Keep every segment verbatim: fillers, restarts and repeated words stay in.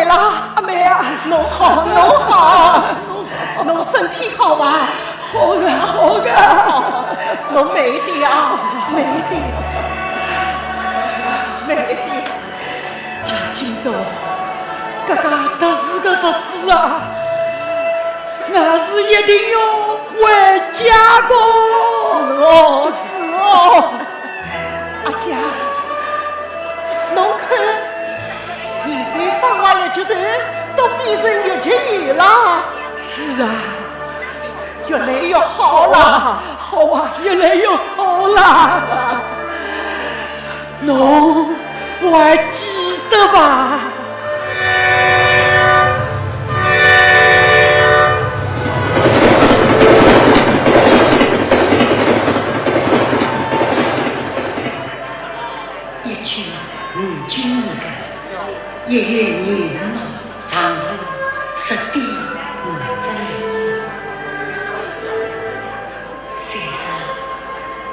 啦，阿妹啊，侬好，侬好，侬身体好伐？好个，好个。侬慢点啊，慢点，慢点。杨金忠，搿个特殊个日子啊，我是一定要回家个。是哦，是哦。 阿姐，侬看，现在芳华一家头都变成越剧演员了。是啊，越来越好了。好啊，越来越好了。侬还记得吧？ 一九五九年个一月廿五号上午十点五十二分，随着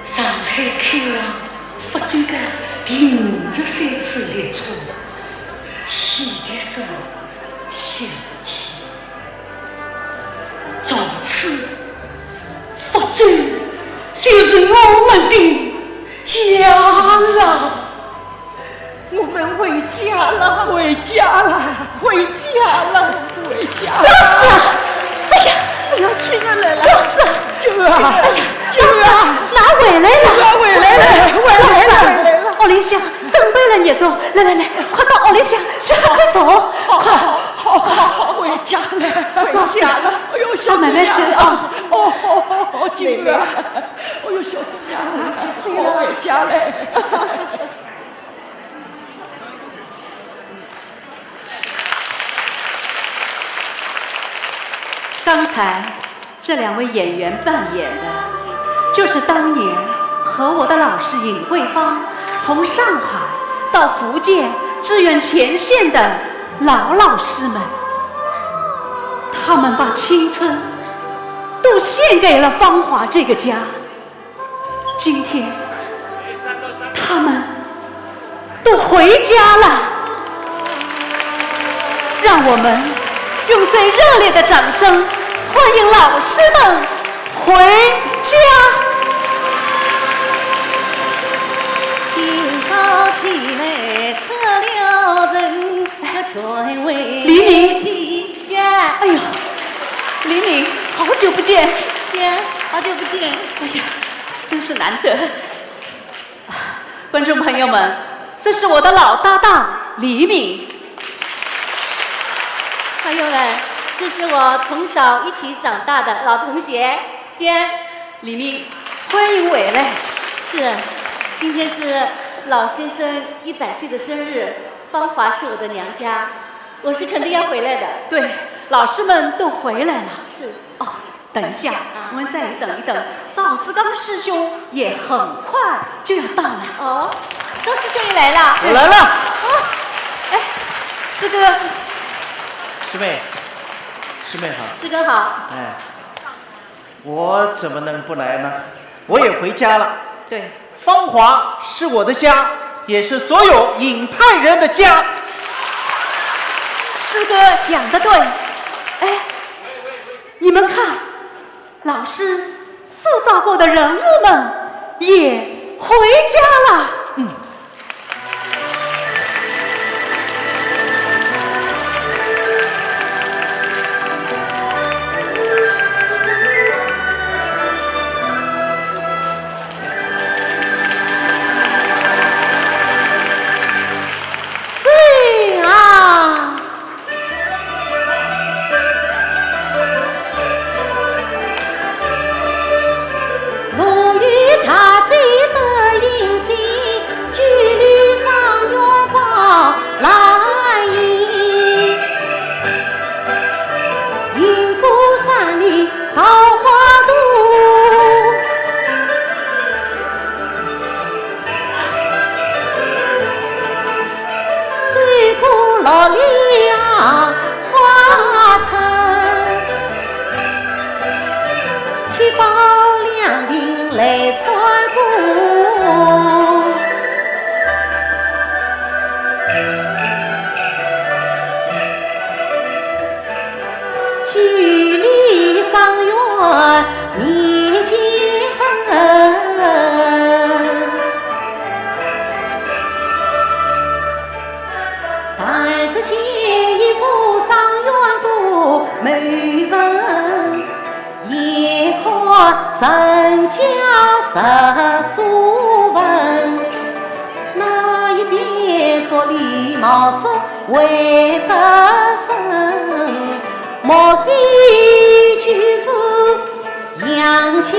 上海开往福州个第五十三次列车汽笛声响起。 从此，福州就是我们的家了。我们回家了，回家了，回家了，回家了。老师啊，哎呀，哎呀，君儿来了。老师啊，君儿啊，哎呀，君儿啊，老师啊，㑚回来了，君儿回来了，回来了，老师啊，回来了。屋里向准备了热粥，来来来，快到屋里向去喝口粥。好，好，好，好，好，回家了，回家了。哎呦，小妹妹，慢慢走啊。哦，好，好，好，君儿啊。哎呦，小姑娘，我回家嘞。刚才这两位演员扮演的，就是当年和我的老师尹桂芳从上海到福建支援前线的老老师们。他们把青春都献给了芳华这个家。 今天，他们都回家了。让我们用最热烈的掌声欢迎老师们回家。今朝起来出了城，要全为李明。 哎呦，李明，好久不见。姐，好久不见。哎呀，真是难得。啊，观众朋友们，这是我的老搭档李明。朋友们，这是我从小一起长大的老同学，娟。李明，欢迎回来。是，今天是老先生一百岁的生日，芳华是我的娘家。 我是肯定要回来的。对，老师们都回来了。是。哦，等一下，啊。我们再等一等，赵志刚师兄也很快就要到了。哦，赵师兄也来了。我来了。哦，哎，师哥。师妹，师妹好。师哥好。哎。 我怎么能不来呢？我也回家了。对。芳华是我的家，也是所有尹派人的家。师哥讲得对。哎，你们看，老师塑造过的人物们也回家了。嗯。会得胜，莫非就是杨家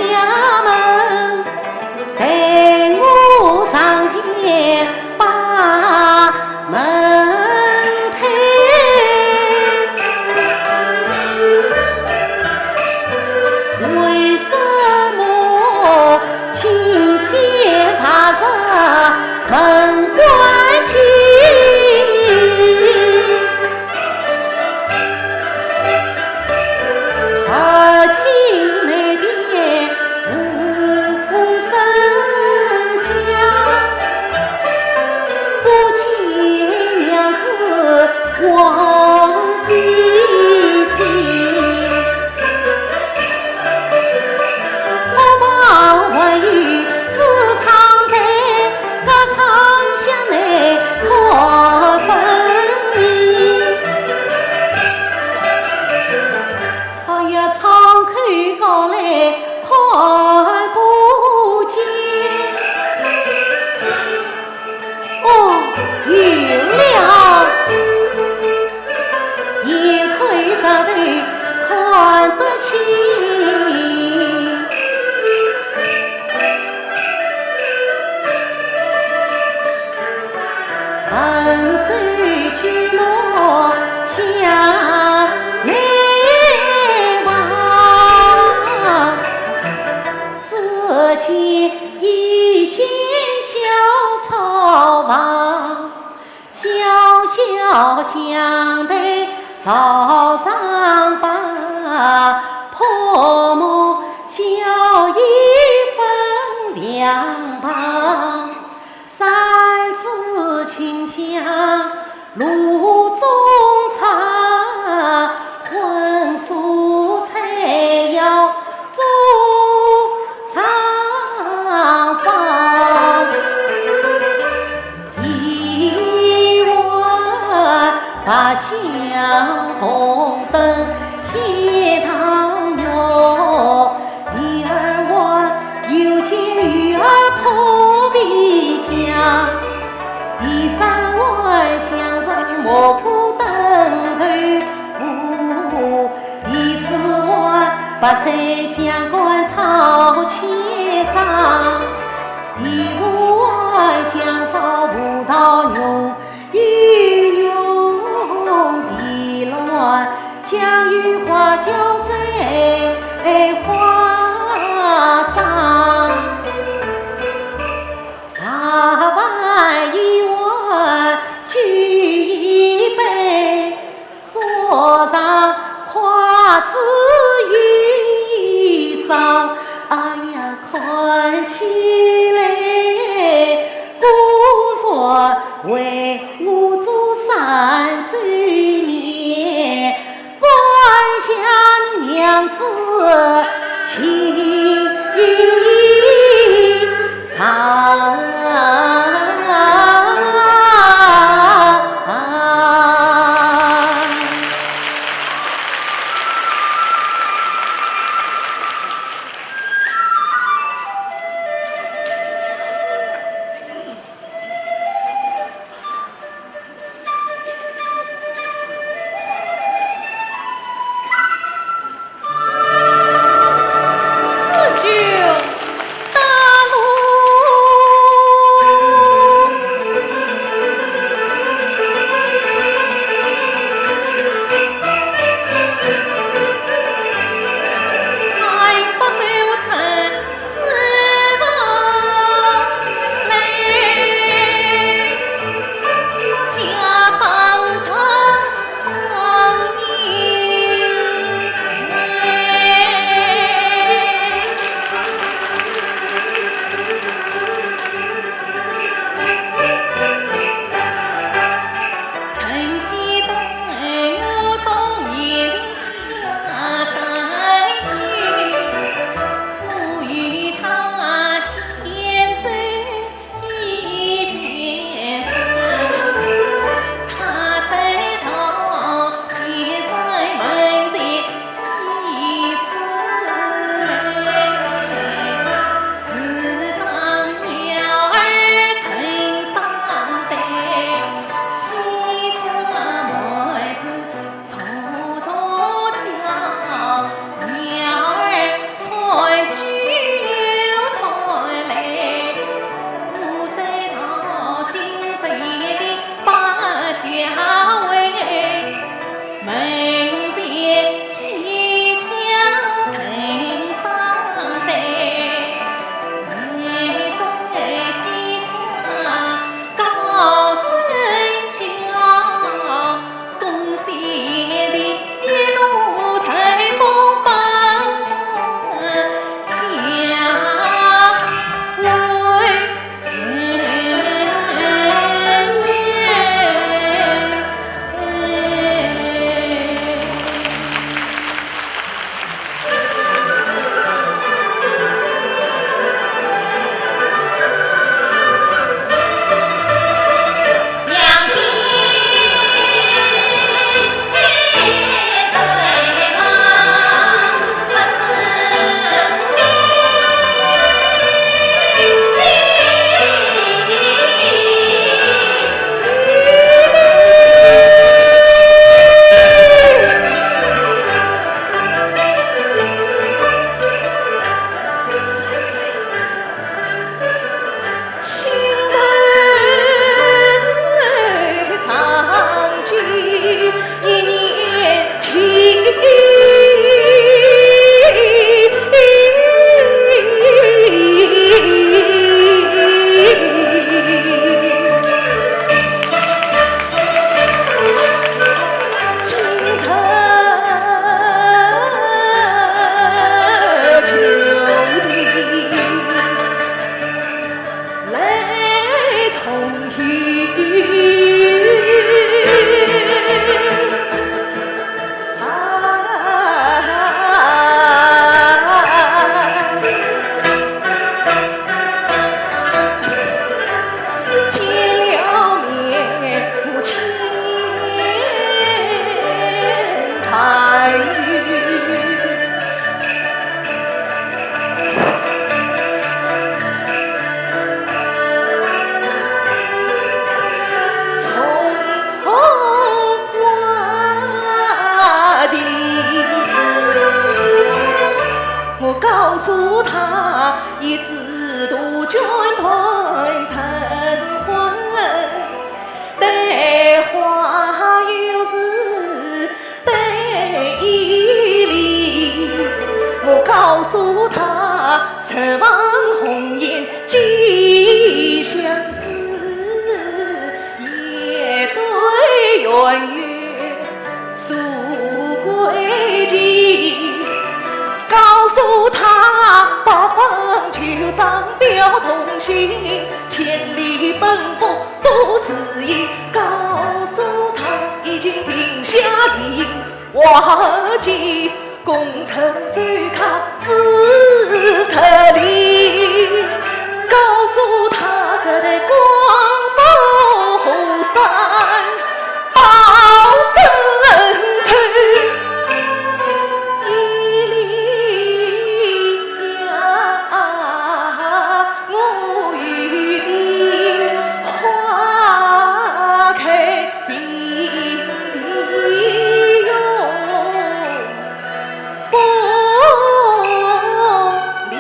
门？待我上前把门推。为什么 青天白日门关紧，耳听内边无声响，不见娘子王妃醒。 我旁还有紫窗台，隔窗向内看分明。哎呀，窗口高来看不见。 哦，有了，一块石头看得清。横竖举目向内望，只见 一间小草房，小小香台朝上摆，泼墨交椅分两旁，三支清香 炉中茶，荤素菜肴桌上放。第一碗八香红灯天堂肉，第二碗有件鱼儿扑鼻香。 第三碗香肠蘑菇炖豆腐，第四碗白菜香干炒千张，第五碗酱烧葡萄浓，又浓，第六碗酱油花椒在花上。 大碗一碗酒一杯，桌上筷子有一双。哎呀，看起来，果然为我做三周年， 感谢娘子情长。千里奔波不自由，告诉他已经定下的。 花季功成奏，他自出力，告诉他这对光复河山报深仇。一粒呀，我与你花开 并蒂永不离。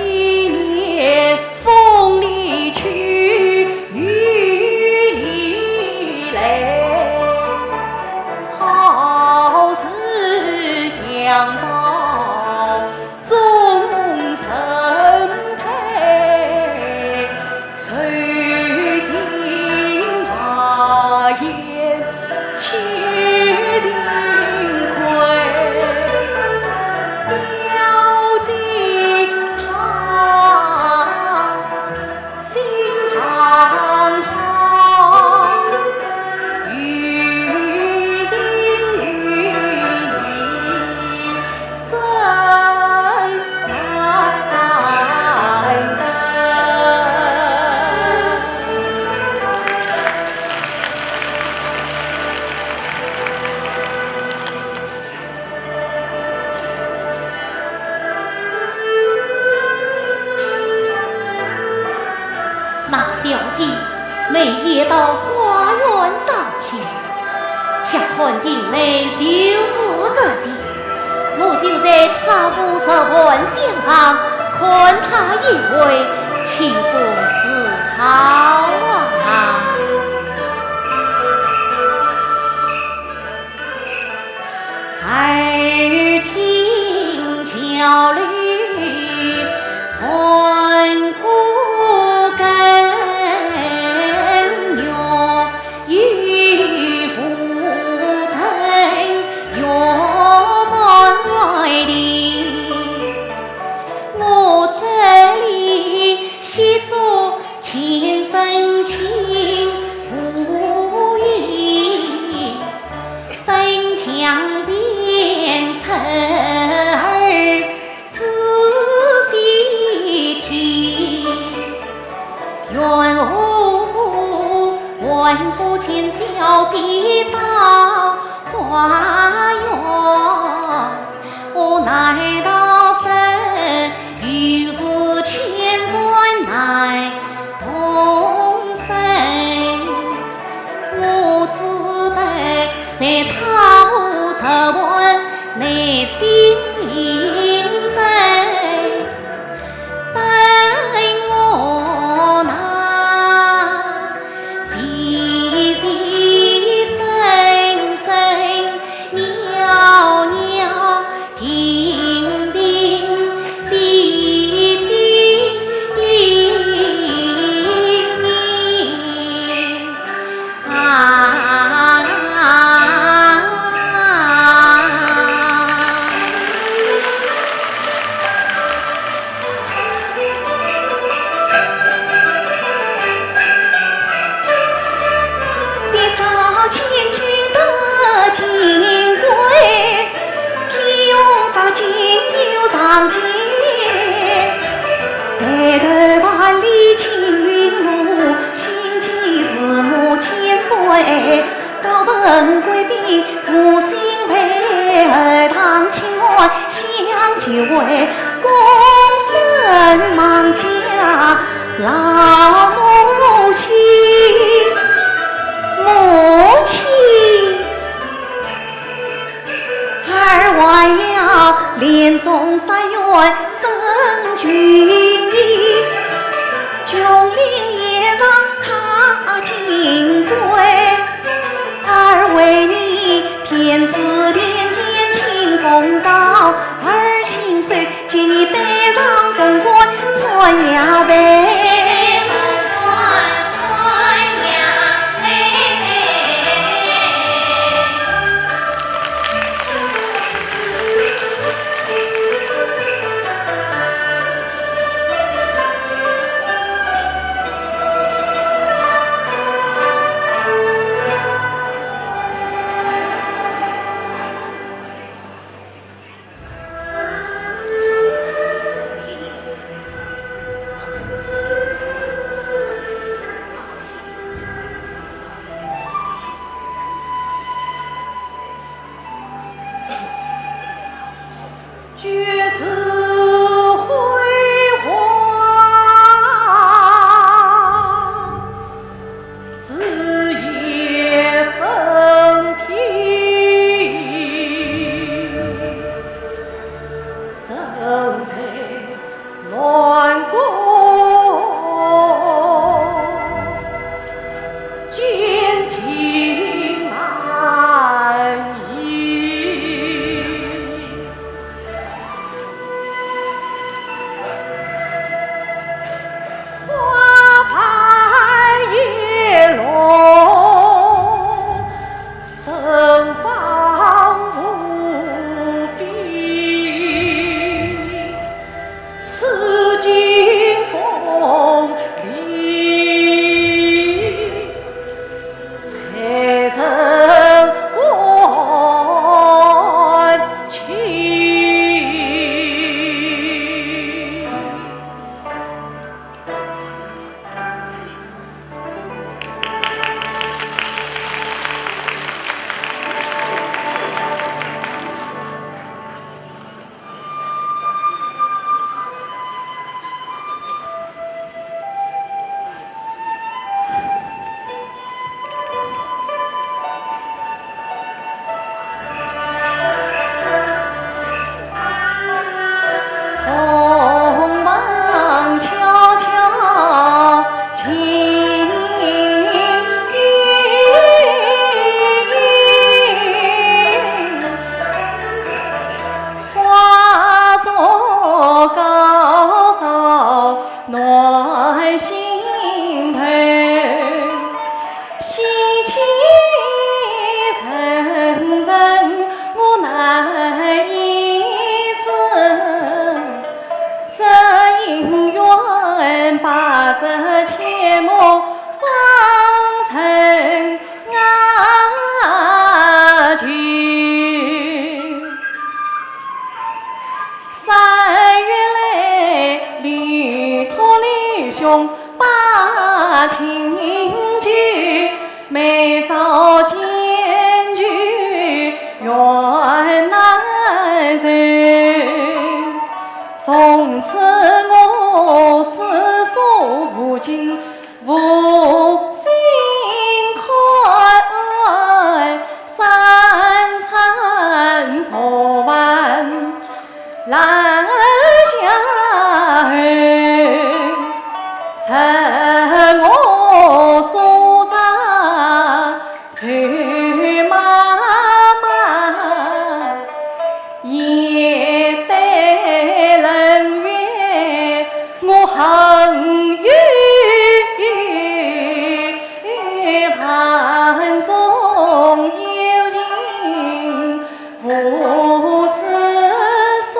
年风里去，雨里来，好事想到终成退。 谁信那雁栖情归？要敬他心常好，有情有义 真难得。那小姐每夜到花园烧香， 想看定妹就是个人，我就在她屋入寒相望，看她一回，岂不是好啊？耳听桥里船过更远， 有无人月满怀里，我这里写作前生情无意，分墙边侧耳 仔细听，愿我还不见小姐到花园，我难道生，又是千转难 动身，我只得在她屋入寒，耐心等，等我那细细斟斟，百折千磨方成雅集。三月来，里托里兄把亲聚，每朝见酒怨难酬。 从此我四所无尽无心看，三餐坐饭来下后，趁我所在 秋妈妈，夜对人怨，我恨与盘中有情无处诉，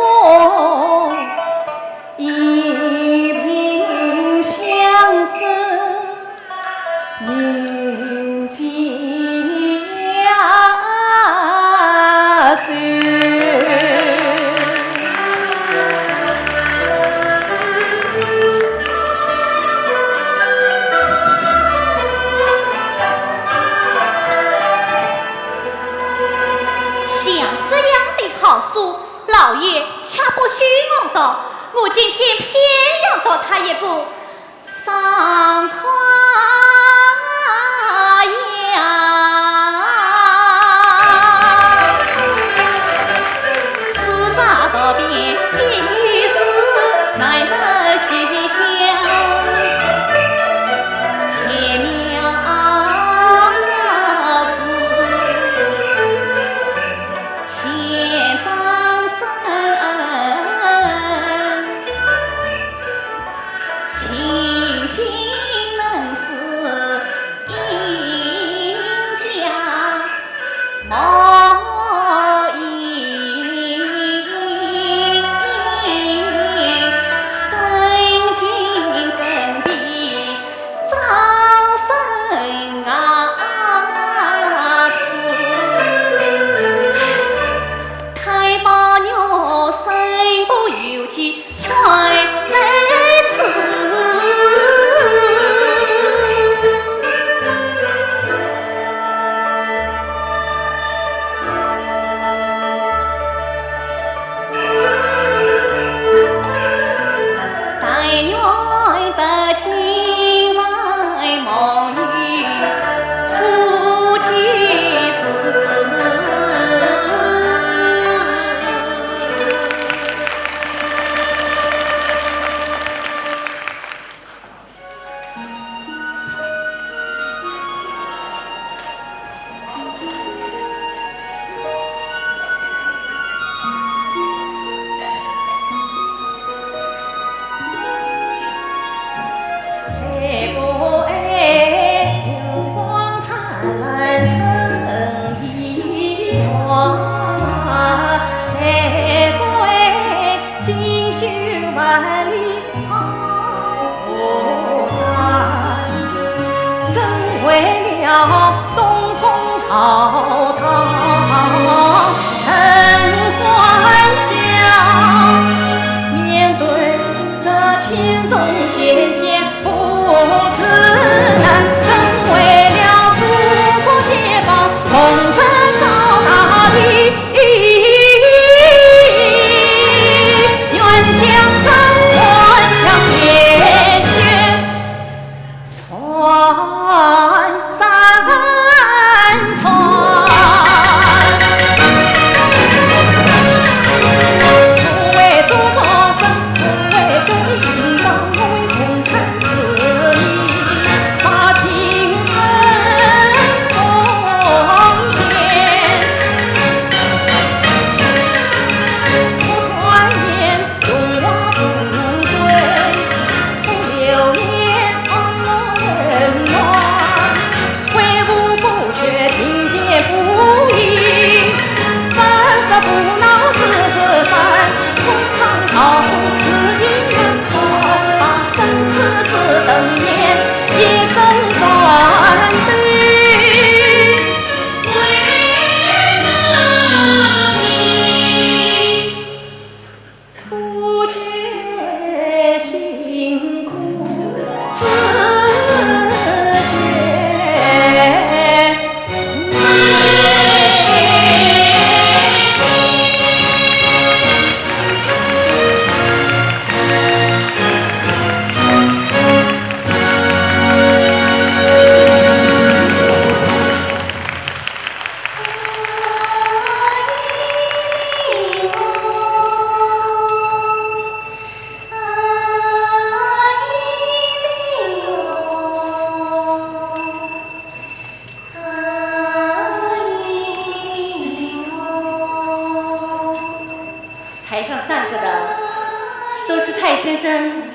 一颦相思 像这样的好书，老爷却不许我读，我今天偏要读它一个 爽快呀！四朝道边几时难得西厢，前面子，先张生。 尽心能使英家莫疑，身经更替张生啊子。 太保玉身不由己，全在此。但愿得今晚梦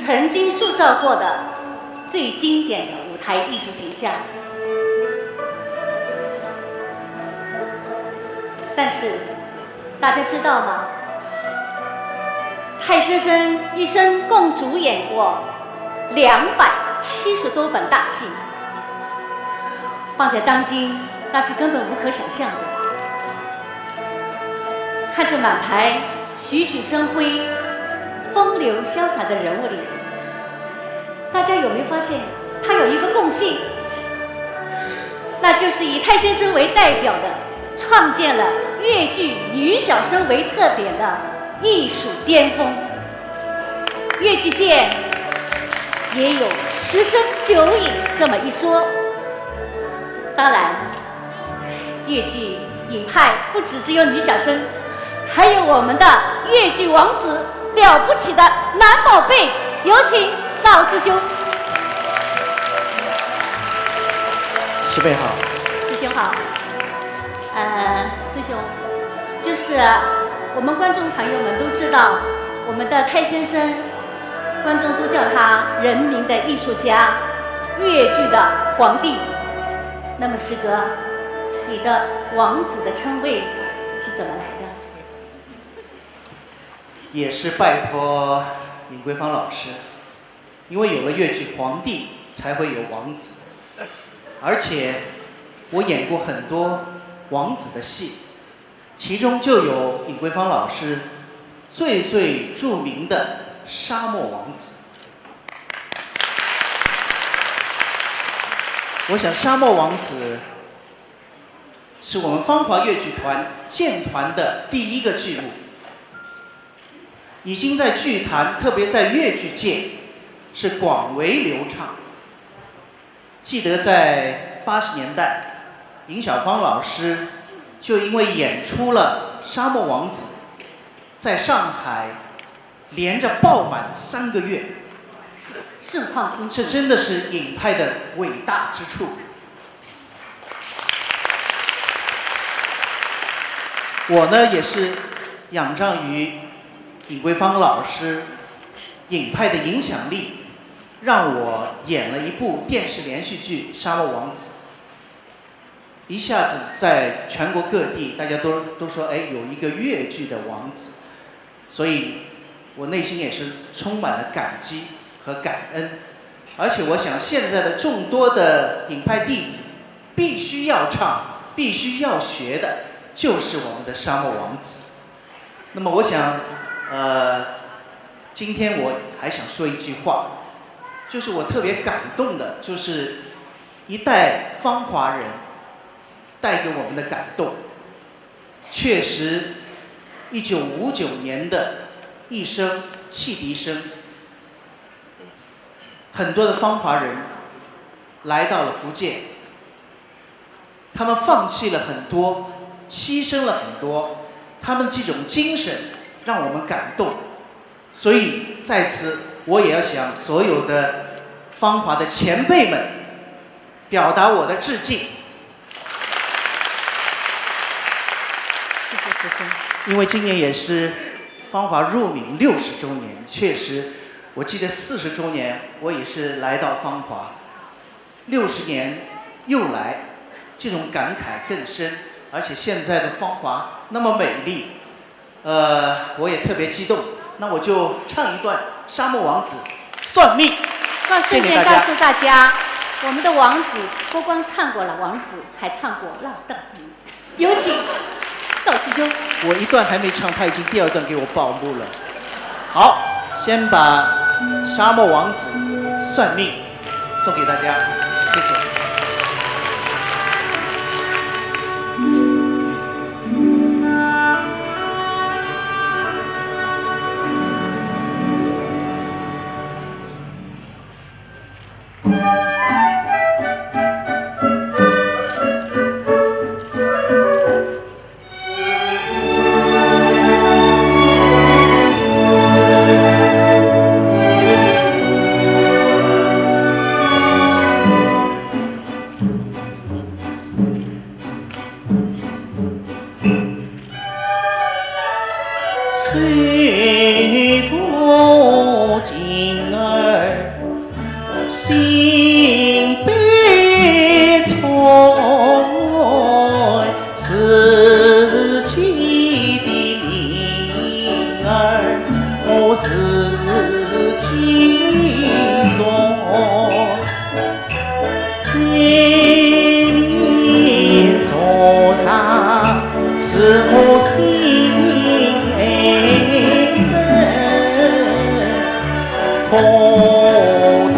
曾经塑造过的最经典的舞台艺术形象。但是，大家知道吗？泰先生一生共主演过两百七十多本大戏，放在当今，那是根本无可想象的。看着满台栩栩生辉、风流潇洒的人物里，大家有没有发现他有一个共性？那就是以泰先生为代表的，创建了越剧女小生为特点的艺术巅峰。越剧界也有“十生九影”这么一说。当然，越剧尹派不只只有女小生，还有我们的越剧王子，了不起的男宝贝。有请赵师兄。师妹好。师兄好。呃，师兄，就是我们观众朋友们都知道，我们的泰先生，观众都叫他“人民的艺术家”，越剧的皇帝。那么，师哥，你的王子的称谓是怎么来的？也是拜托尹桂芳老师，因为有了越剧皇帝，才会有王子。而且，我演过很多王子的戏，其中就有尹桂芳老师最最著名的《沙漠王子》。我想，《沙漠王子》是我们芳华越剧团建团的第一个剧目，已经在剧坛，特别在越剧界是广为流传。记得在八十年代，尹小芳老师就因为演出了《沙漠王子》，在上海连着爆满三个月，盛况空前。这真的是尹派的伟大之处。我呢，也是仰仗于尹桂芳老师尹派的影响力，让我演了一部电视连续剧《沙漠王子》。一下子在全国各地，大家都都说，哎，有一个越剧的王子，所以我内心也是充满了感激和感恩。而且我想，现在的众多的尹派弟子必须要唱、必须要学的，就是我们的《沙漠王子》。那么我想，呃，今天我还想说一句话，就是我特别感动的，就是一代芳华人带给我们的感动。确实，一九五九年的一声汽笛声，很多的芳华人来到了福建，他们放弃了很多，牺牲了很多，他们这种精神让我们感动。所以在此，我也要向所有的芳华的前辈们表达我的致敬。谢谢师兄。因为今年也是芳华入名六十周年，确实，我记得四十周年我也是来到芳华，六十年又来，这种感慨更深。而且现在的芳华那么美丽，呃，我也特别激动。那我就唱一段《沙漠王子》《算命》。那顺便告诉大家，我们的王子不光唱过老王子，还唱过老大子。有请赵师兄。我一段还没唱，他已经第二段给我报幕了。好，先把《沙漠王子》《算命》送给大家，谢谢。心悲怆，自己的命儿我自己做。天命所在，是我心爱人。 可叹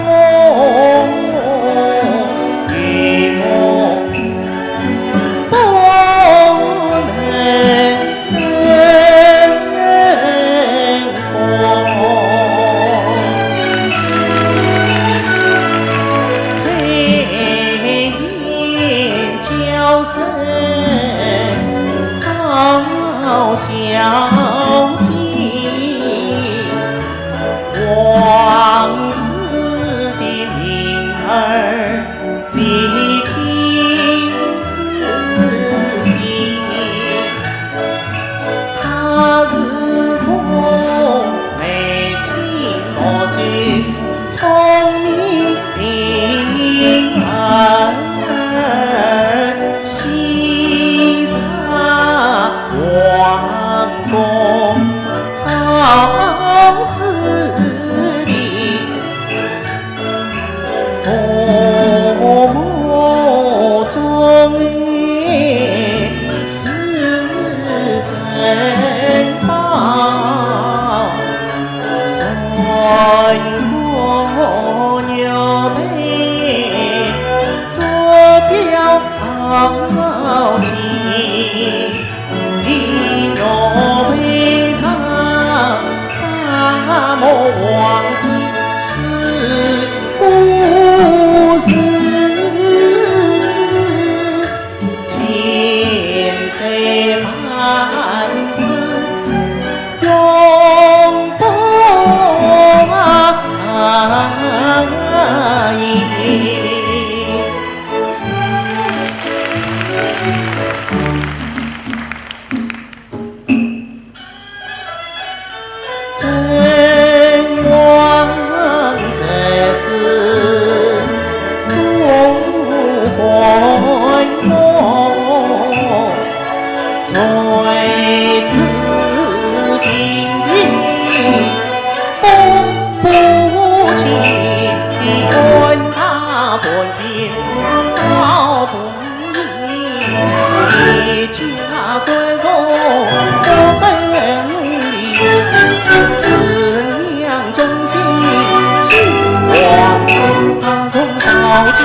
我与梦不能共。 叫声好消息，王子的名儿你听仔细。 他是个眉清目秀、聪明的人儿，西沙王公好子弟。 父母中的是珍宝，穿过玉佩做表情。 你若悲伤，沙漠王子是故事，千载万世永不言。 真王才子多欢乐，才子平平风不起，官大官低招不 一家官弱不分离，四娘忠心是王子，他从宝剑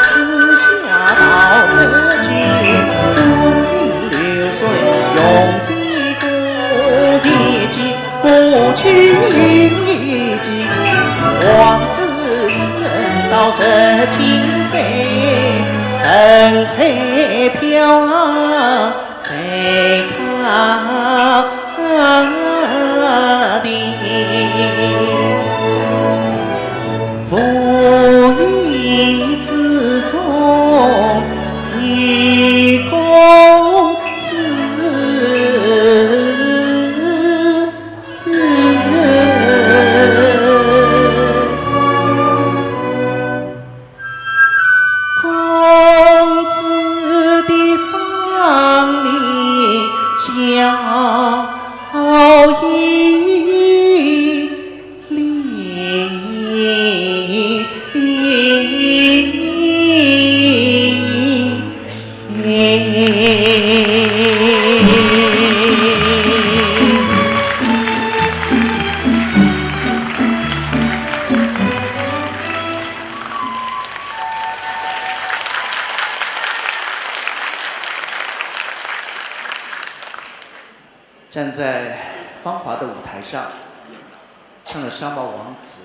之下逃出去，光阴流水容易过一季。 过去一季，王子人到十七岁，人海飘浪在他的无意之中，女公子。 公子的芳名叫一粒。 站在芳华的舞台上，唱了《沙漠王子》，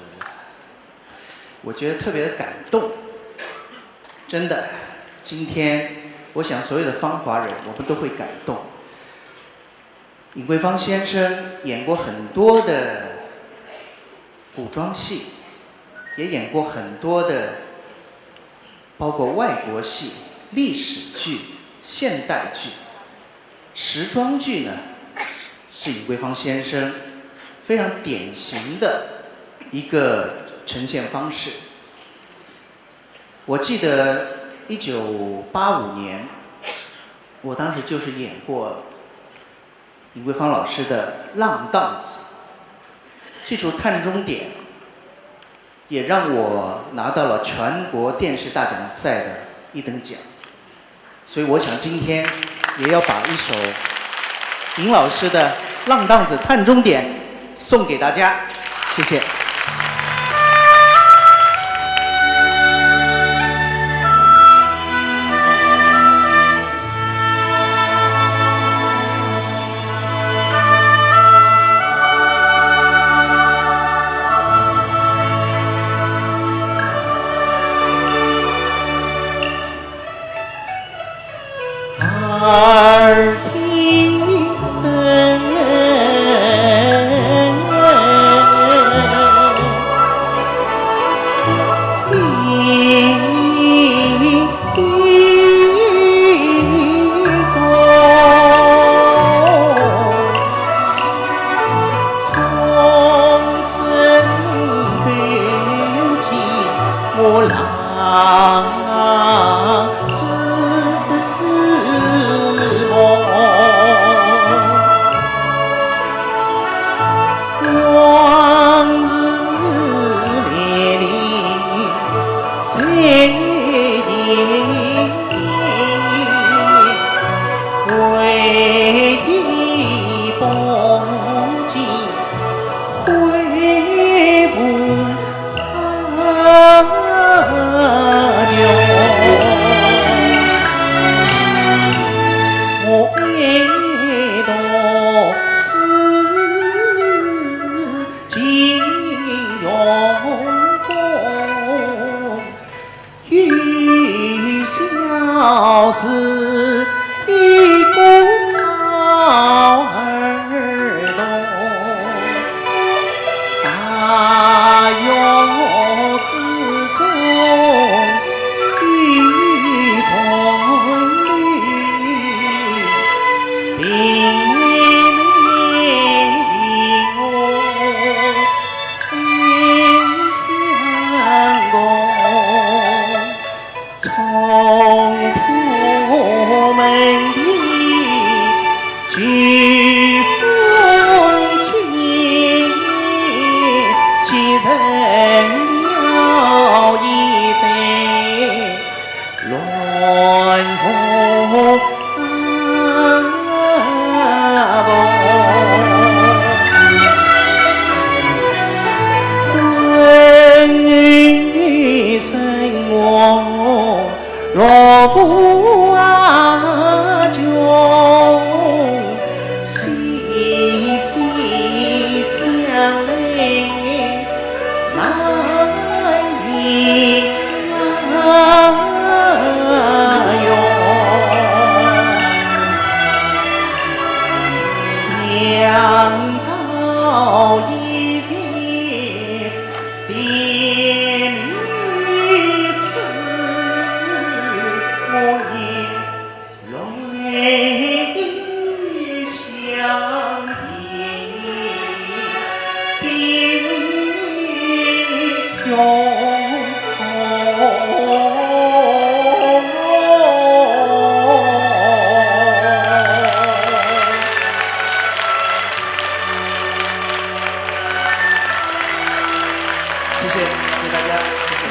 我觉得特别的感动。真的，今天我想所有的芳华人，我们都会感动。尹桂芳先生演过很多的古装戏，也演过很多的，包括外国戏、历史剧、现代剧。 时装剧呢，是尹桂芳先生非常典型的一个呈现方式。我记得一九八五年，我当时就是演过尹桂芳老师的《浪荡子》，这出《探钟点》也让我拿到了全国电视大奖赛的一等奖。所以我想今天也要把一首尹老师的《浪荡子》《探钟点》送给大家，谢谢。谢谢，谢谢大家，谢谢。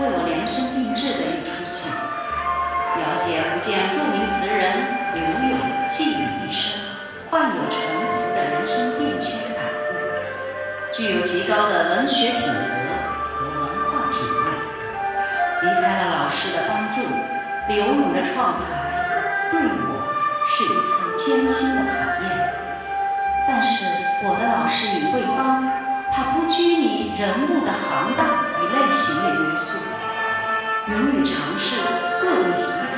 为我量身定制的一出戏，描写福建著名词人柳永寄予一身、患有沉浮的人生变迁的感悟，具有极高的文学品格和文化品味。离开了老师的帮助，柳永的创排对我是一次艰辛的考验。但是我的老师尹桂芳，她不拘泥人物的行当与类型的约束，勇于尝试各种题材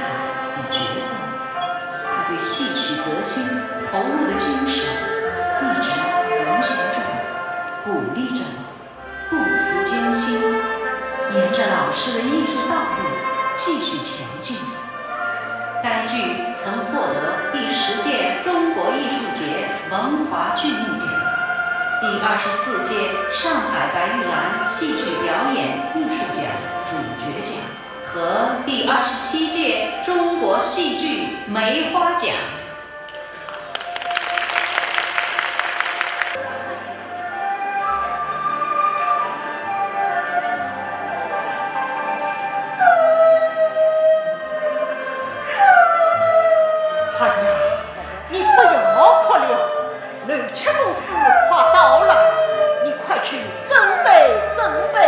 与角色。她对戏曲革新投入的精神，一直在影响着我，鼓励着我，不辞艰辛，沿着老师的艺术道路继续前进。该剧曾获得第十届中国艺术节文华剧目奖、第二十四届上海白玉兰戏剧表演艺术奖主角奖和第二十七届中国戏剧梅花奖。哎呀，你不要哭了，南七公司快到了，你快去准备准备。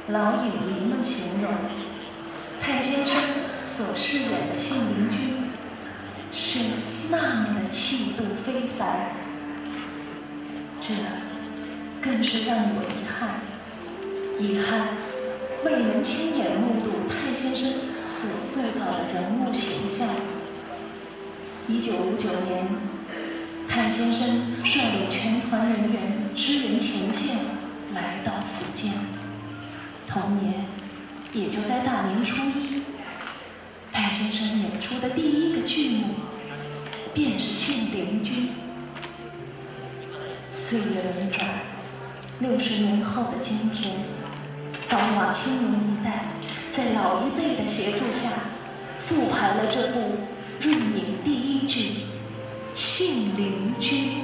老影迷们形容，太先生所饰演的信陵君是那么的气度非凡，这更是让我遗憾，遗憾未能亲眼目睹太先生所塑造的人物形象。一九五九年，太先生率领全团人员支援前线，来到福建。同年，也就在大年初一，太先生演出的第一个剧目便是《信陵君》。岁月轮转，六十年后的今天，繁华青年一代在老一辈的协助下，复排了这部入影第一剧《信陵君》。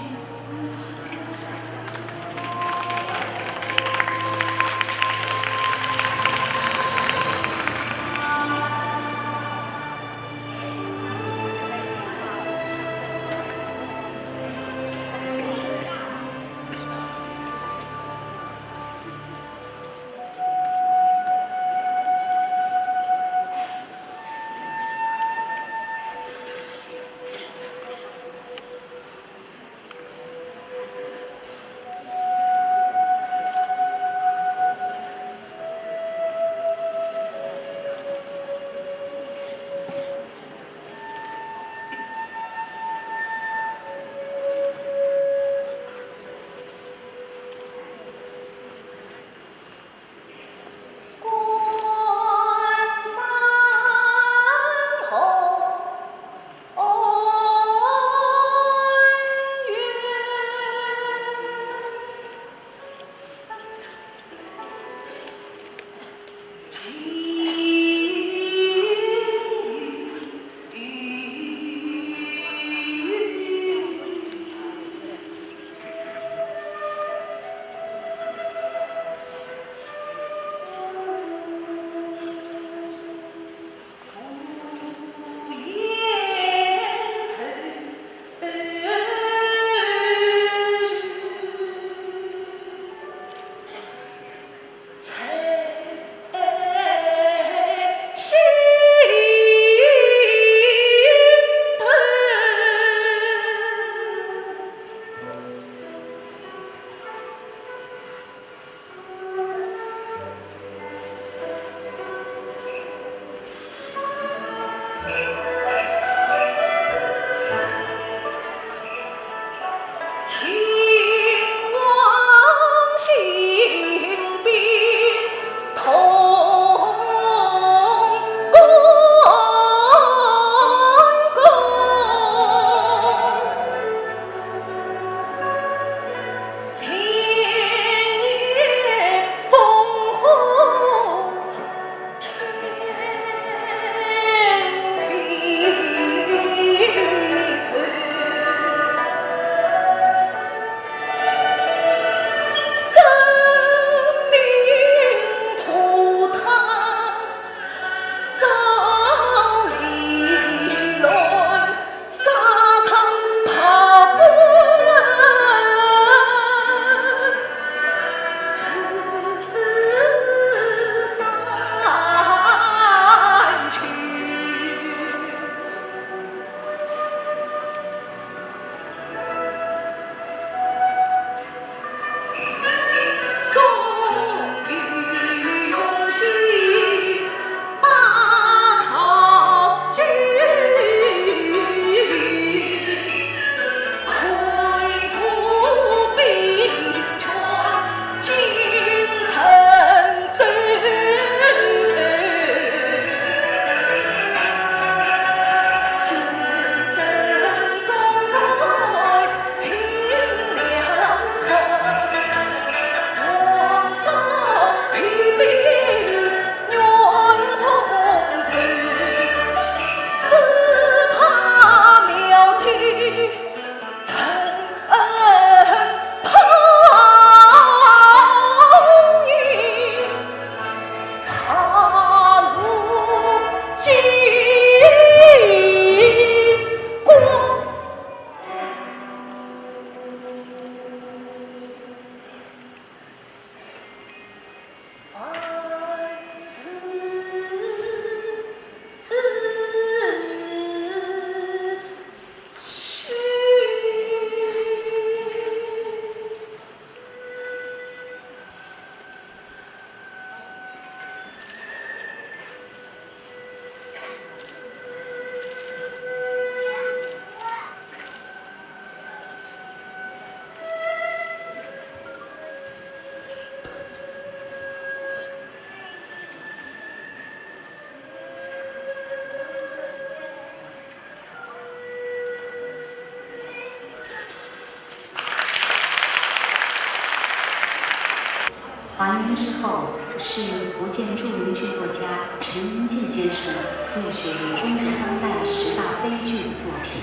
是福建著名剧作家陈寅恸先生入选中国当代十大悲剧的作品，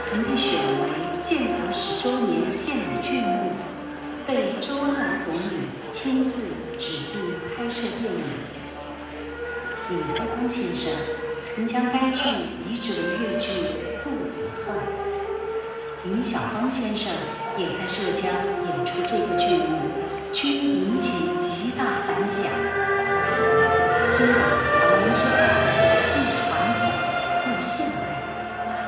曾被选为建国十周年献礼剧目，被周恩来总理亲自指定拍摄电影。李海峰先生曾将该剧移植为越剧《父子恨》。 林小芳先生也在浙江演出这个剧目，均引起极大反响。新版改编之后，既传统又现代，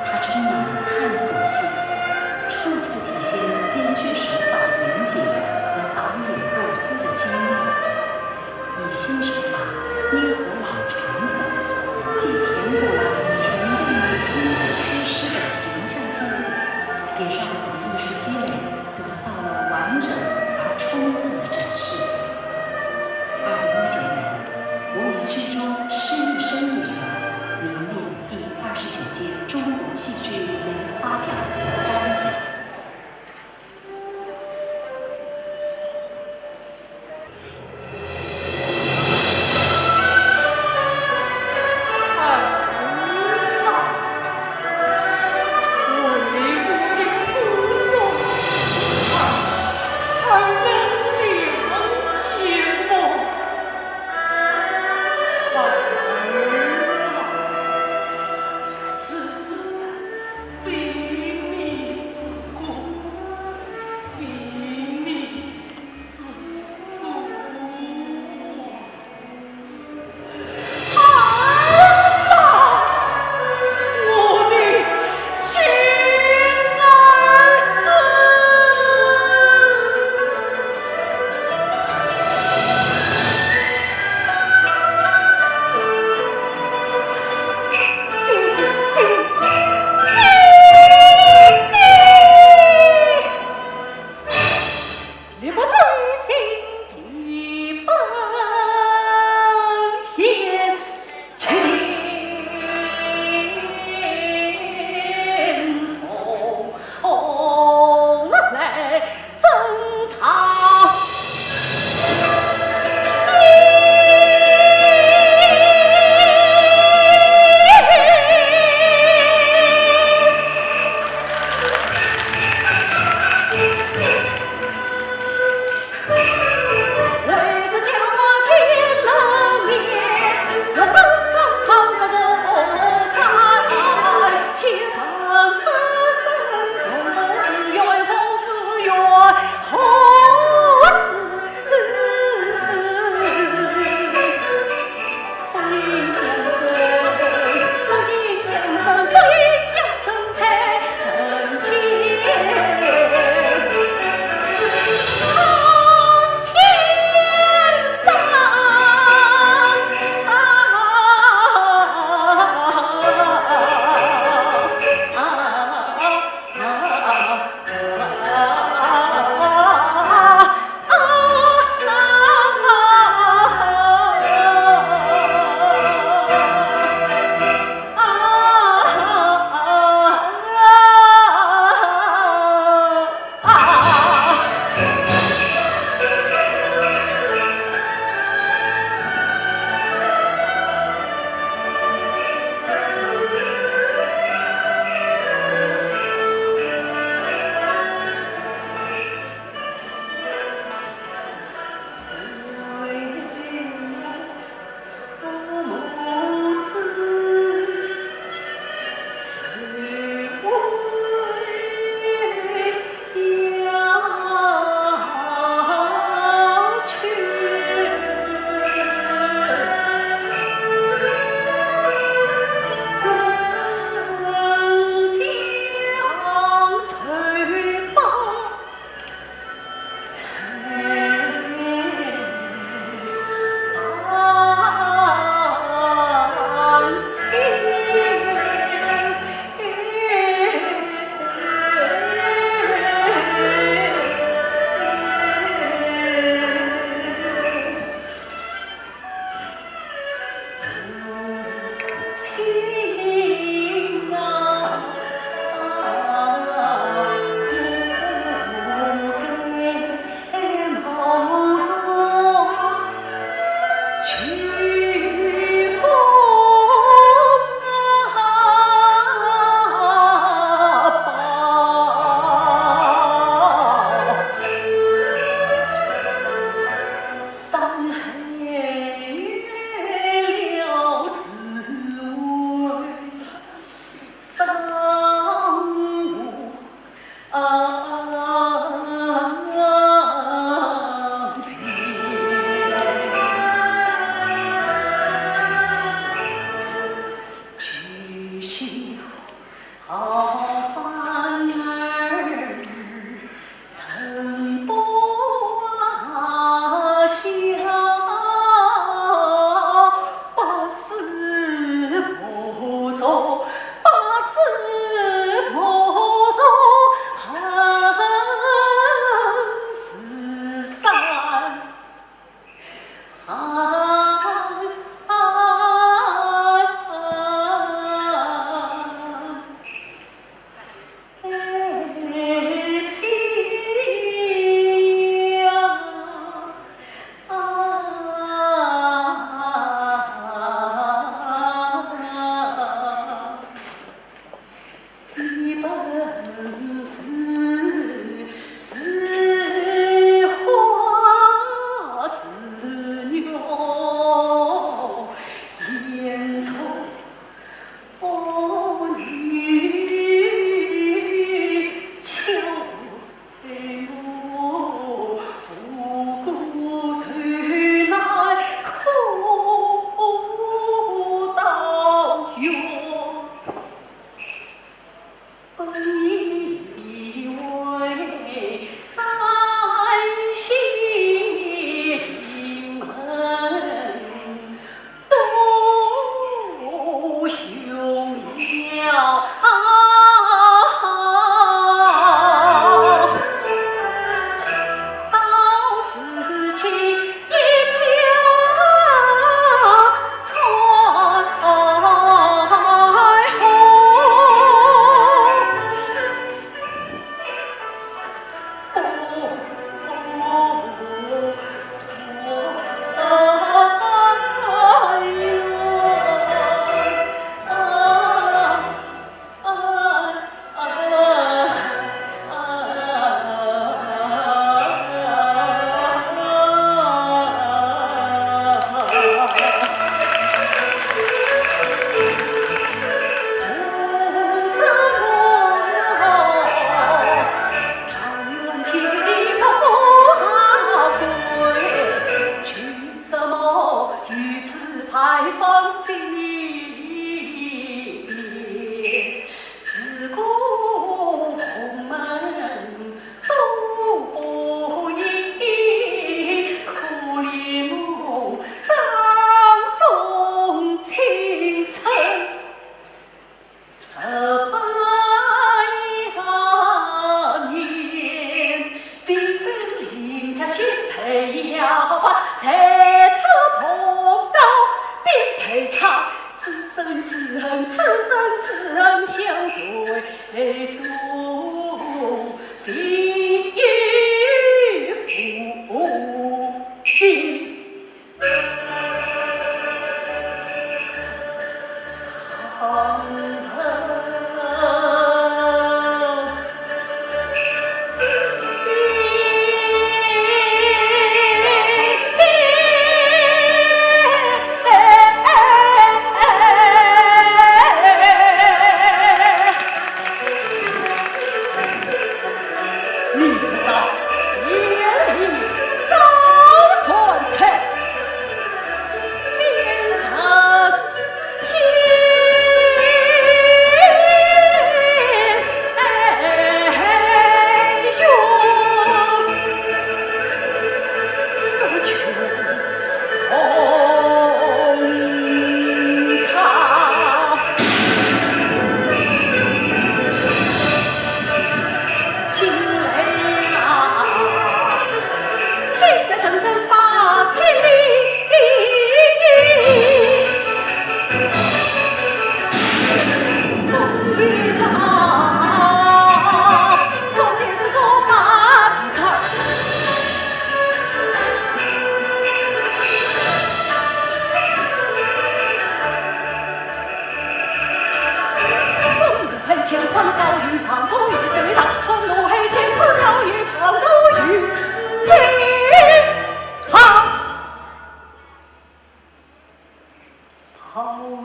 它充满了探索性，处处体现编剧手法的严谨和导演构思的精妙。 以新手法捏合老传统，既填补了前辈们因为缺失的形象记录，也让文艺术积累得到了完整而充分的展示。二零一九年，我以剧中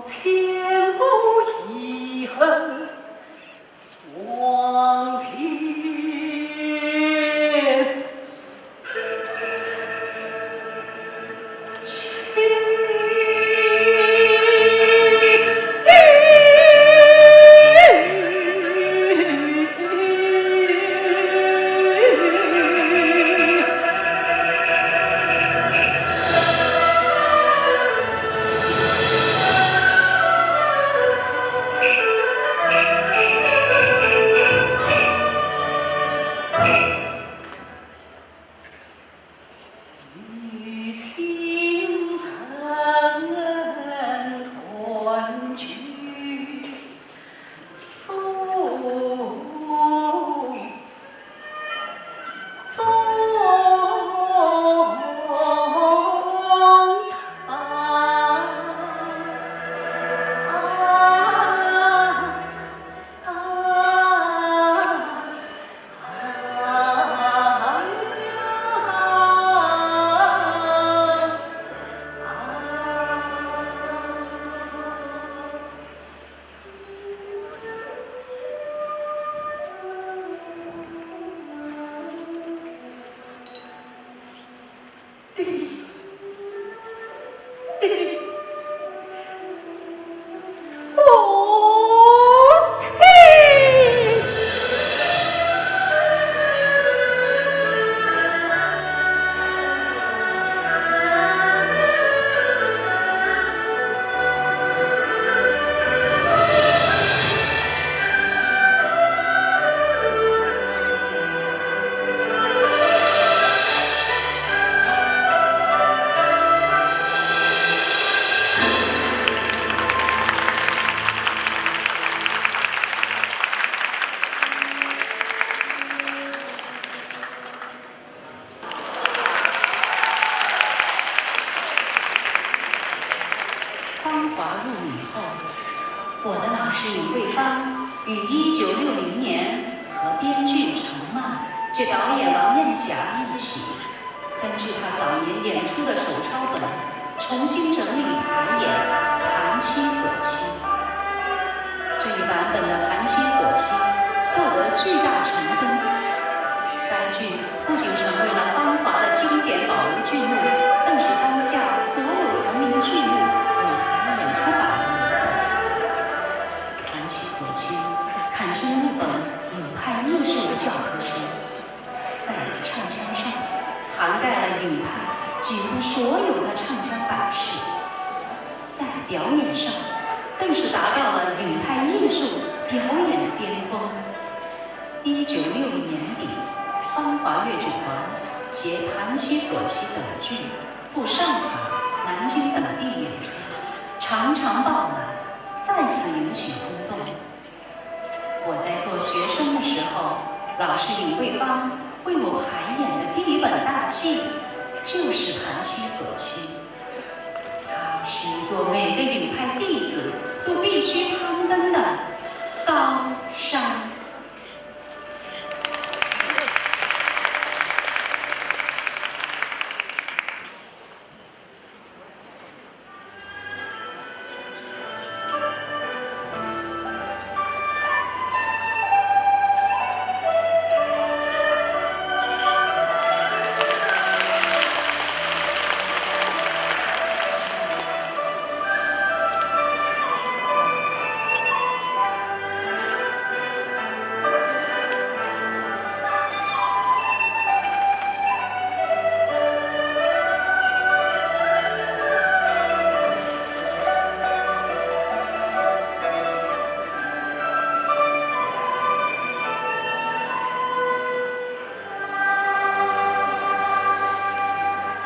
千古遗恨往前去。 与亲人团聚送终。 芳华入女后，我的老师尹桂芳于一九六零年和编剧程曼及导演王艳霞一起，根据她早年演出的手抄本，重新整理排演《盘妻索妻》。这一版本的《盘妻索妻》获得巨大成功，该剧 不仅成为了芳华的经典保留剧目，更是当下所有同名剧目舞台演出榜样。《盘妻索妻》堪称日本影派艺术的教科书，在唱腔上涵盖了影派几乎所有的唱腔版式，在表演上更是达到了影派艺术表演的巅峰。 一九六零年底，芳华越剧团携《盘妻索妻》等剧赴上海、南京等地演出，场场爆满，再次引起轰动。我在做学生的时候，老师尹桂芳为我排演的第一本大戏就是《盘妻索妻》，它是一座每个影派弟子都必须攀登的高山。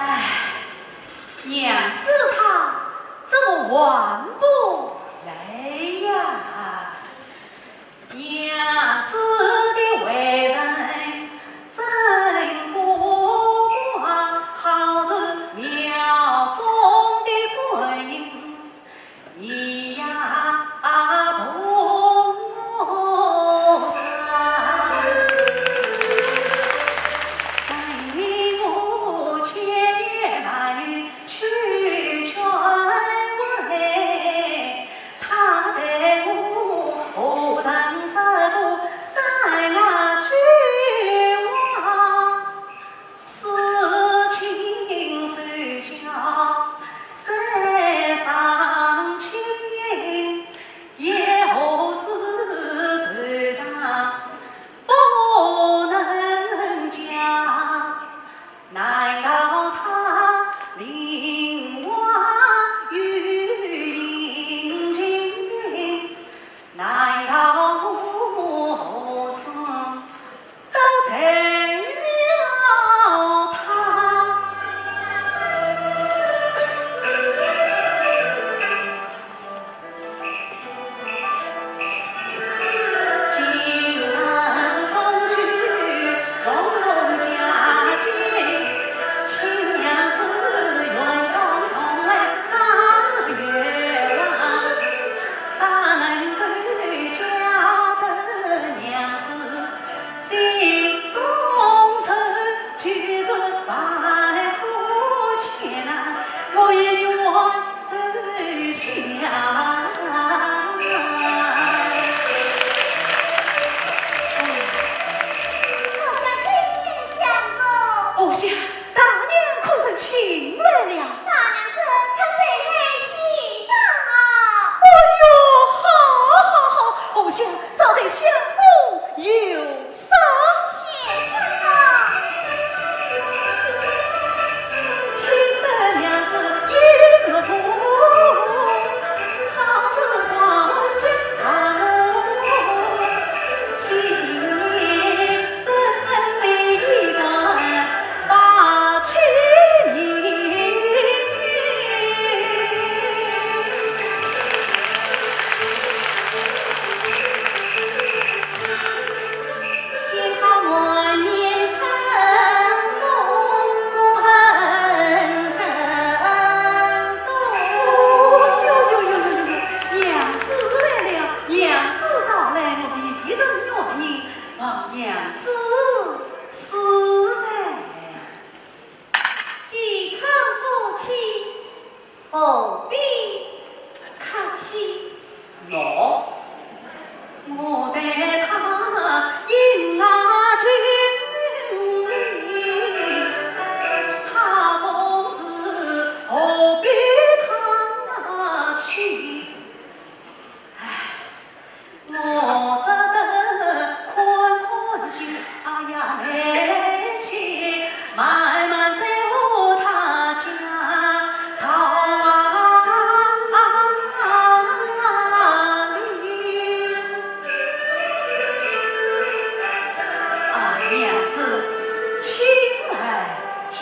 唉，娘子她怎么还不来呀？ 娘子的为人真古怪，好似庙中的观音，你呀同我说，在我前面来去劝慰。何必客气？喏，我待他应了情理，他总是何必客气？唉， 我只得看看去，哎呀，来去慢慢在乎他家道啊里。啊，娘子，请来见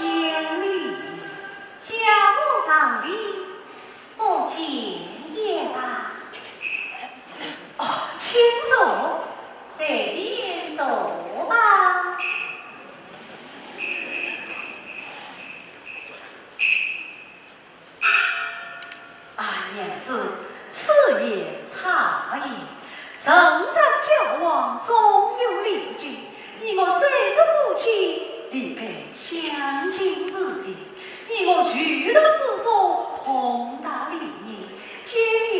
礼。家母长礼， 不见也罢。哦，请坐。随便坐吧。啊，娘子，此言差矣。人在交往总有礼节，你我虽是夫妻，理该相敬如宾。 你我举头四座，通达礼仪，见面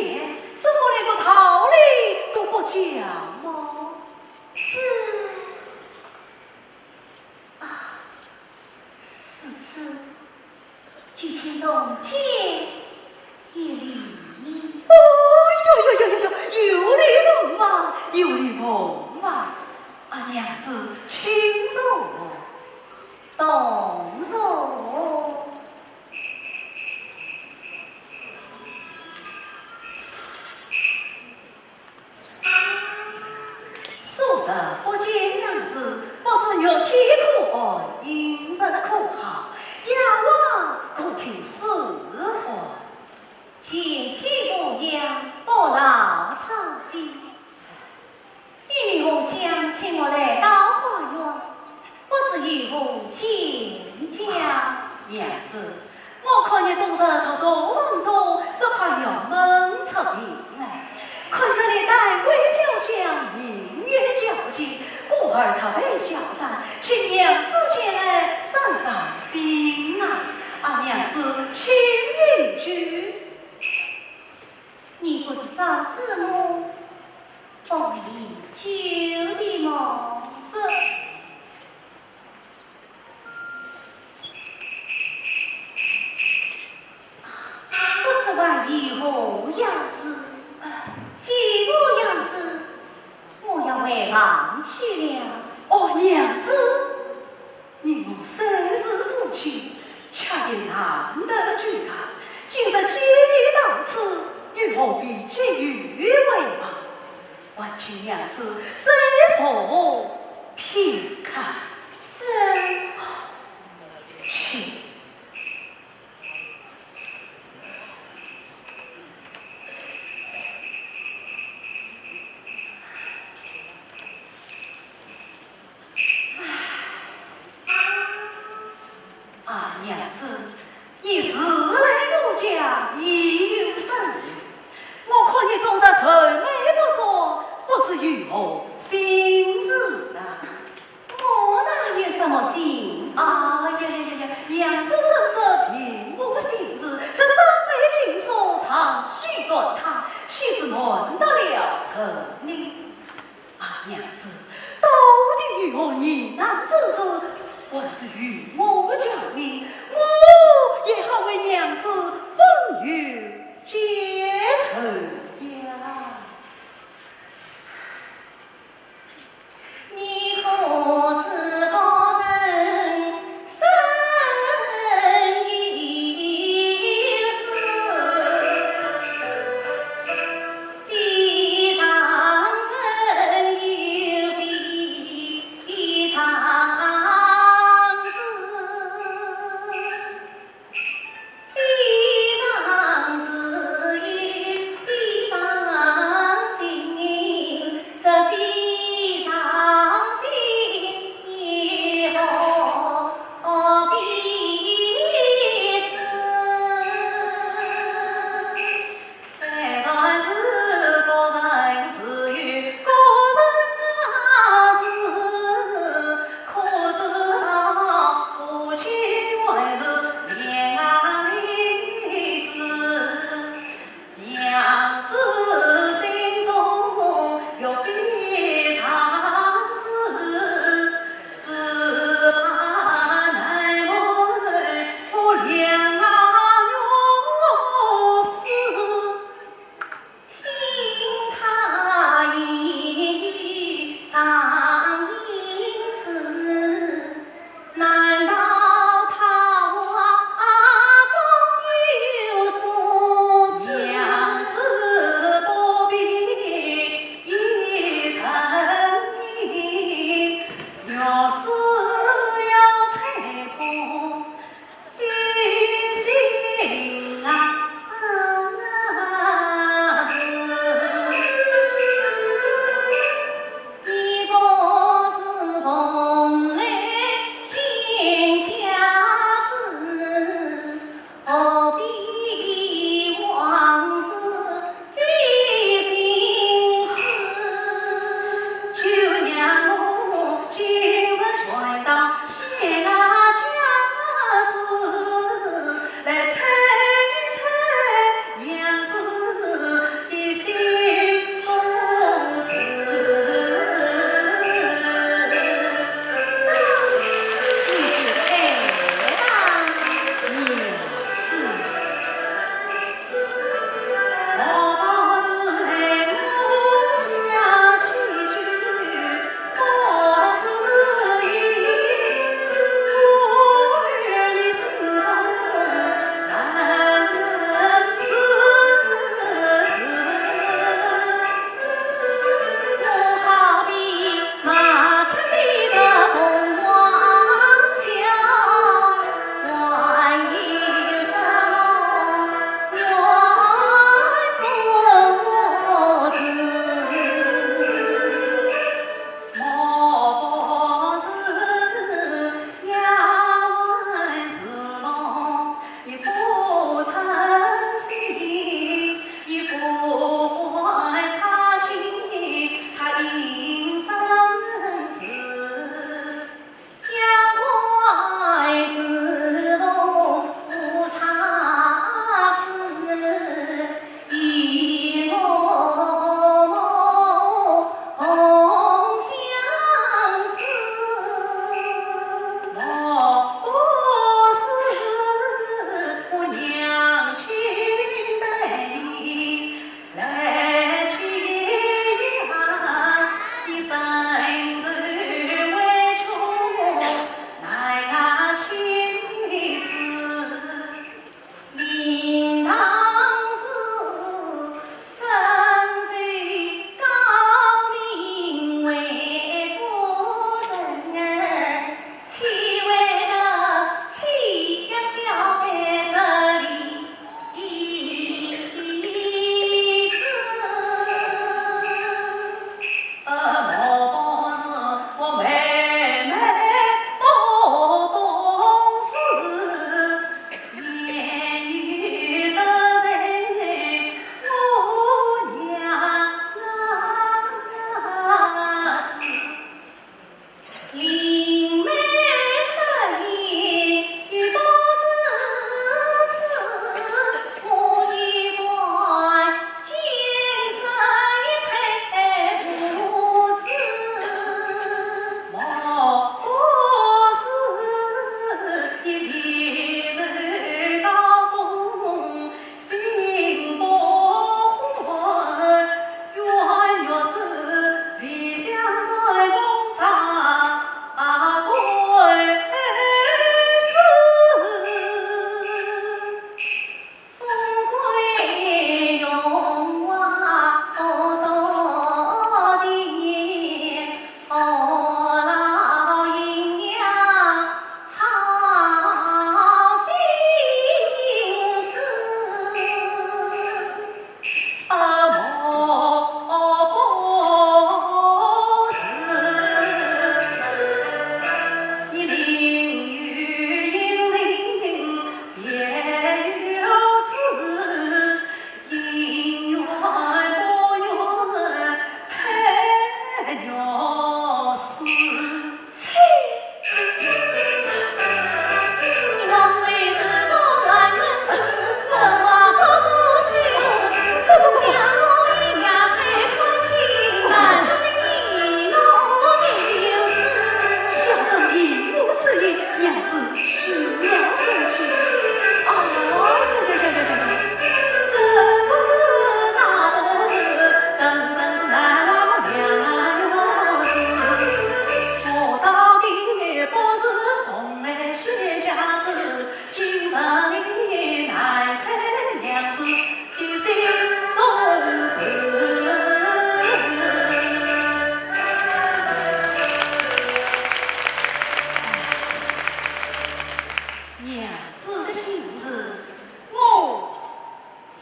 怎么连个道理都不讲么？这……啊，如此，就请重见一礼。哦哟哟哟哟哟，有礼奉还，有礼奉还。啊，娘子，请坐。 同坐。数日不见娘子，不知玉体可安，饮食可好，雅望可听使唤？前体无恙，不劳操心。 你女儿想请我来到花园，不知有何见教？娘子，我看你终日独坐房中，只怕要闷出病来。看着你丹桂飘香，明月皎洁，故而特备小茶，请娘子前来散散心啊。啊，娘子，请饮酒。 你不是早知我不会饮酒的么？这……不知还有何要事？既无要事，我要回房去了。哦，娘子， 你我虽是夫妻，却也难得聚谈。今日既已到此，又何必急于回房？还请娘子再坐片刻。这……请。 啊，娘子，你自来我家已有身孕，我看你终日愁眉不展，不知有何心事啊？我哪有什么心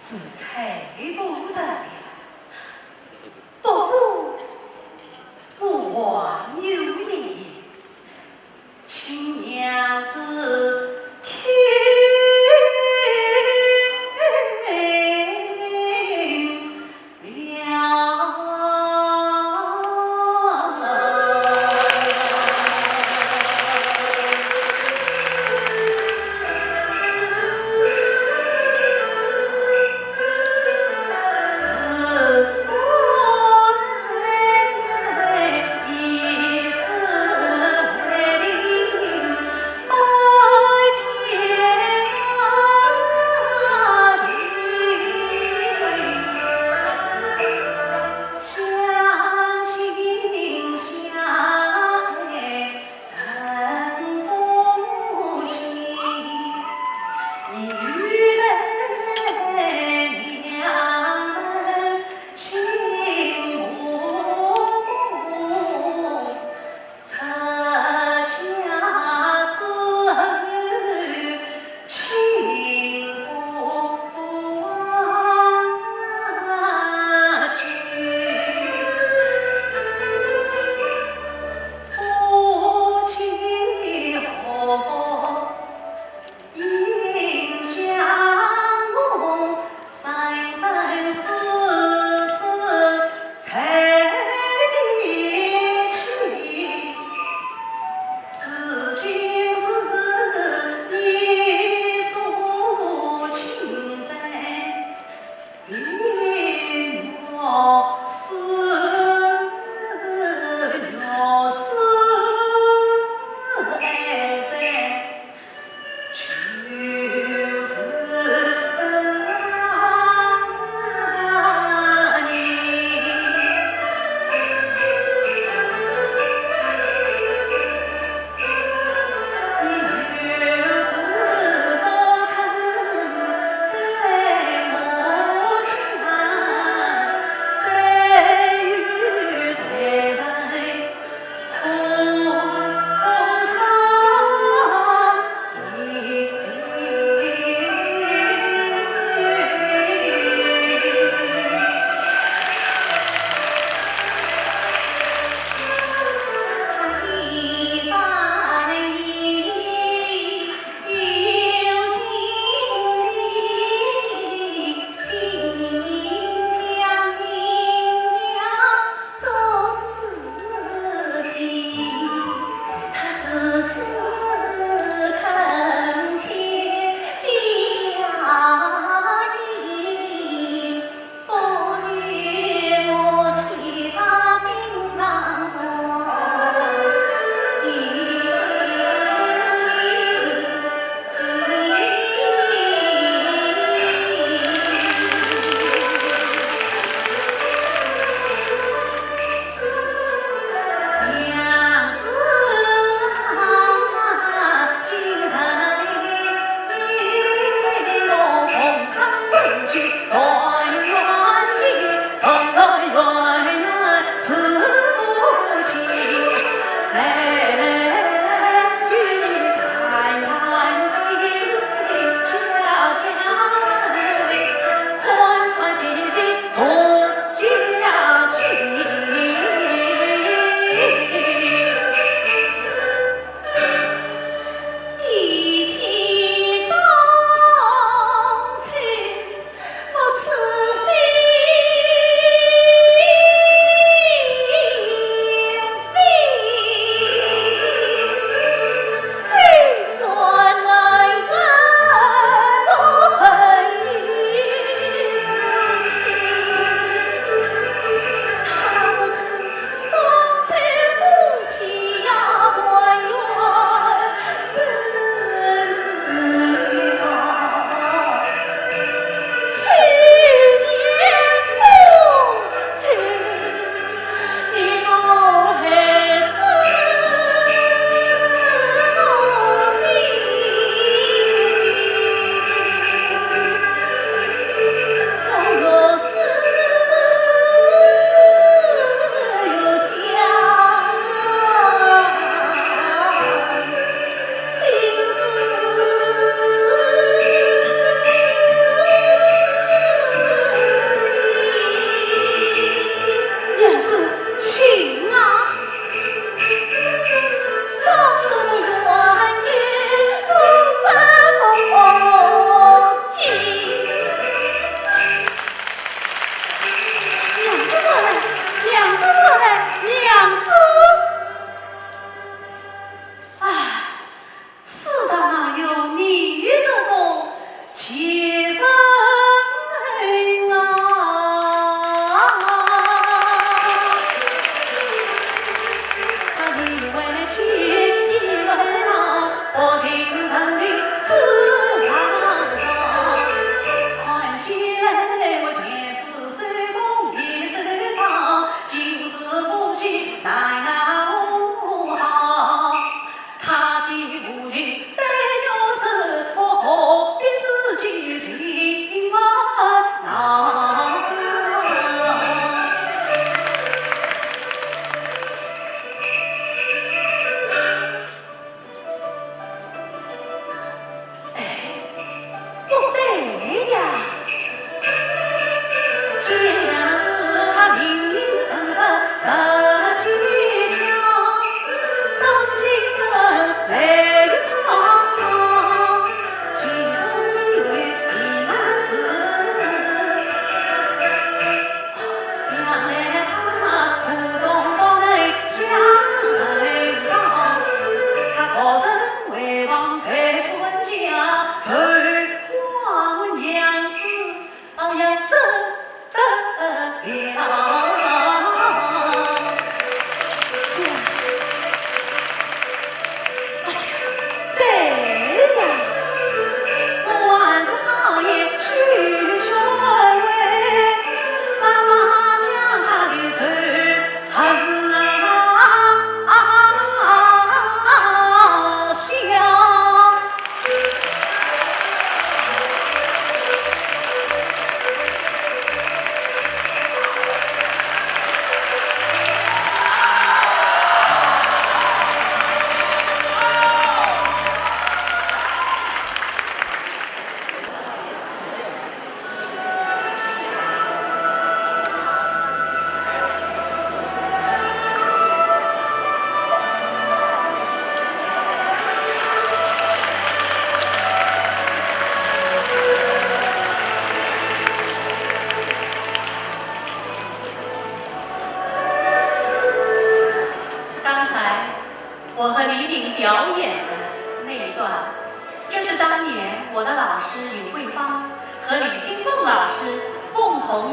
是才不在了。不过，我还有一言，请娘子听了。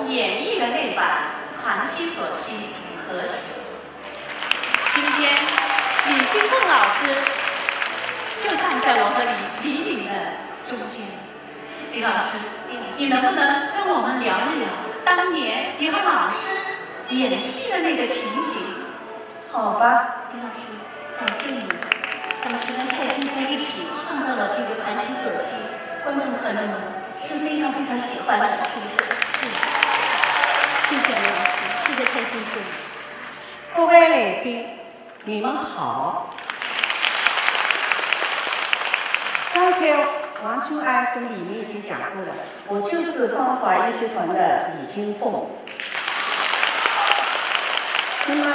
演绎的那版《盘膝索膝》合体。今天，李金凤老师就站在我和李，李颖的中间。李老师，你能不能跟我们聊一聊当年你和老师演戏的那个情形？ 好吧，李老师，感谢你。当时跟蔡青松一起创造了这个《盘膝索膝》，观众朋友们是非常非常喜欢的，是不是？是。谢谢李老师，谢谢蔡青松。各位来宾，你们好。刚才王君安跟李明已经讲过了，我就是芳华一剧团的李金凤。那么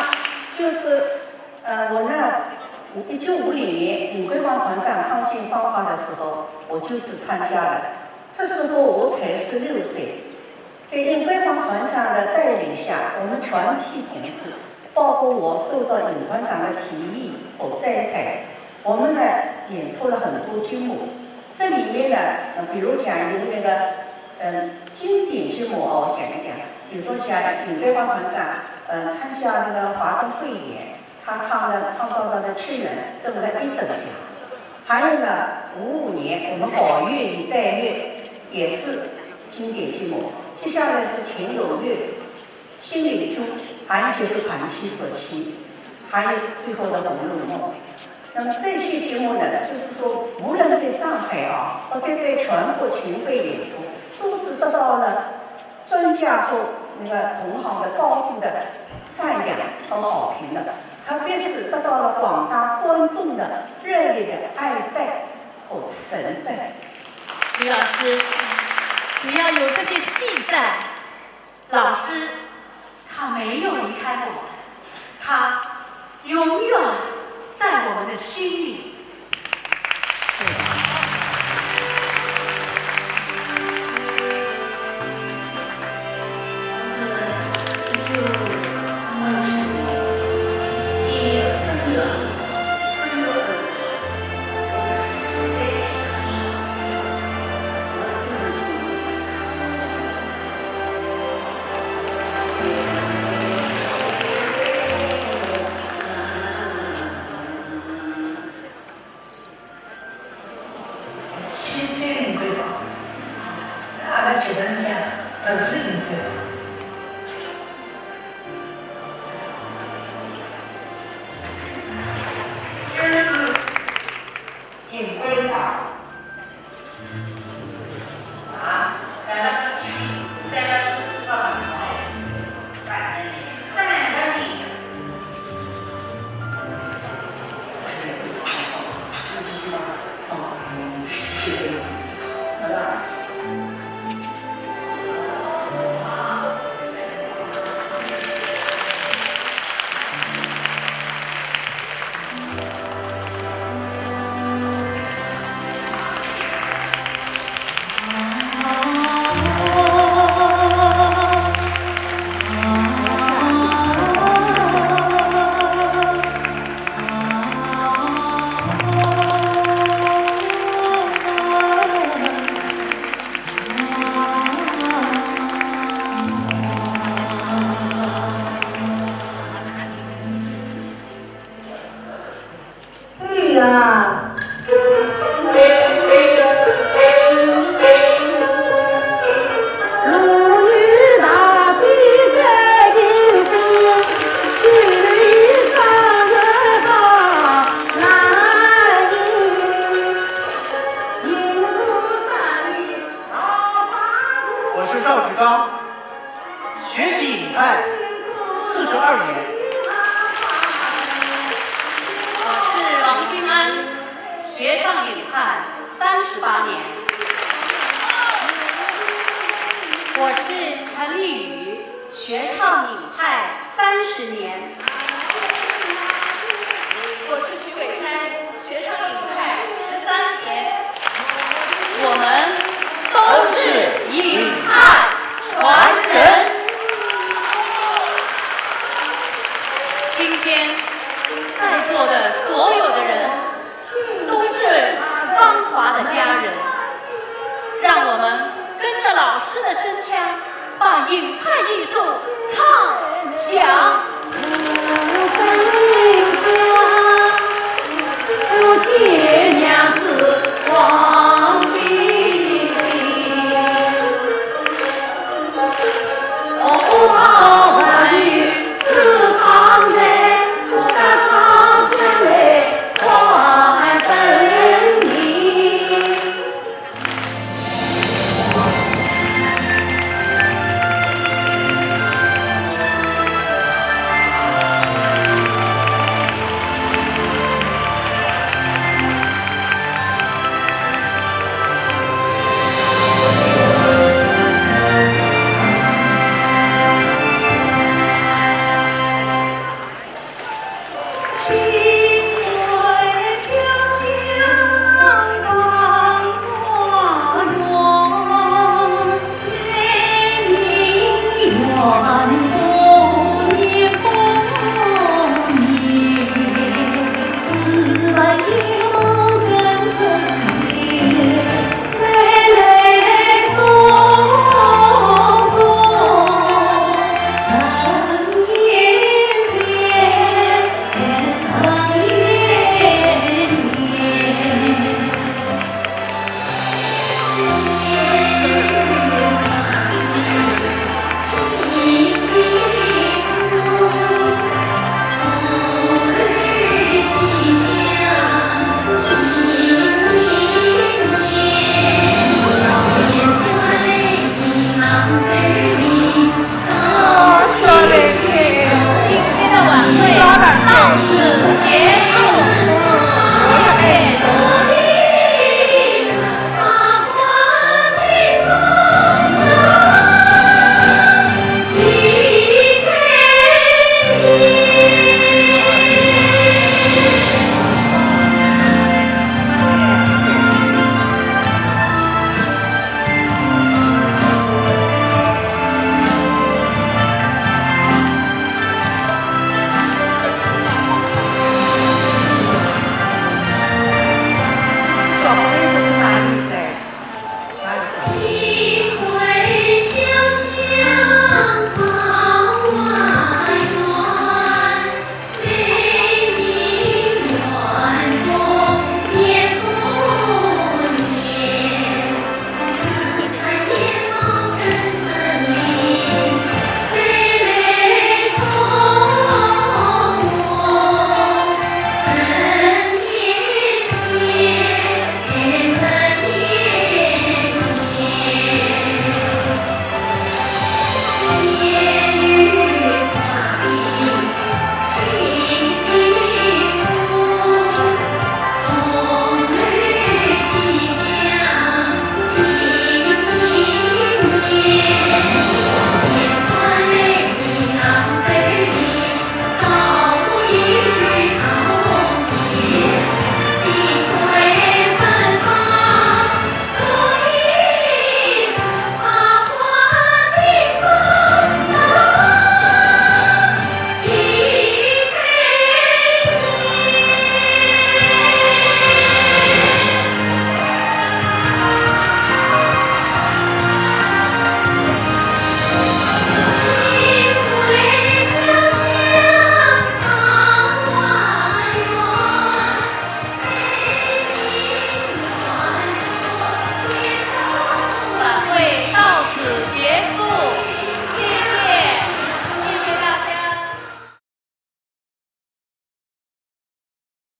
就是 呃，我呢，一九五零年尹桂芳团长唱进芳华的时候，我就是参加了。这时候我才十六岁，在尹桂芳团长的带领下，我们全体同志，包括我，受到尹团长的提议和栽培，我们呢演出了很多剧目。这里面呢，呃，比如讲有那个，嗯，经典剧目哦，我讲一讲，比如说讲尹桂芳团长，呃，参加那个华东汇演， 他唱的，创造他的《屈原》得了一等奖。还有呢，五五年我们搞越剧《戴月》也是经典剧目。接下来是《情有月》、《新柳居》，还有就是《盘膝索膝》，还有最后的《红楼梦》。那么这些剧目呢，就是说无论在上海啊，或者在全国巡回演出，都是得到了 专家和那个同行的高度的赞扬和好评的，特别是得到了广大观众的热烈的爱戴和称赞。李老师，只要有这些戏在，老师他没有离开过我们，他永远在我们的心里。 现在你会吧？阿拉觉得人家不是你会吧？你会吧？啊，来了，来了，上来。 我是赵志刚，学习尹派四十二年。我是王君安，学唱尹派三十八年。我是陈丽雨，学唱尹派三十年。我是徐伟钗， 学唱尹派十三年。我们都是尹派传人。今天在座的所有的人都是芳华的家人，让我们跟着老师的声腔把银牌一束，唱响。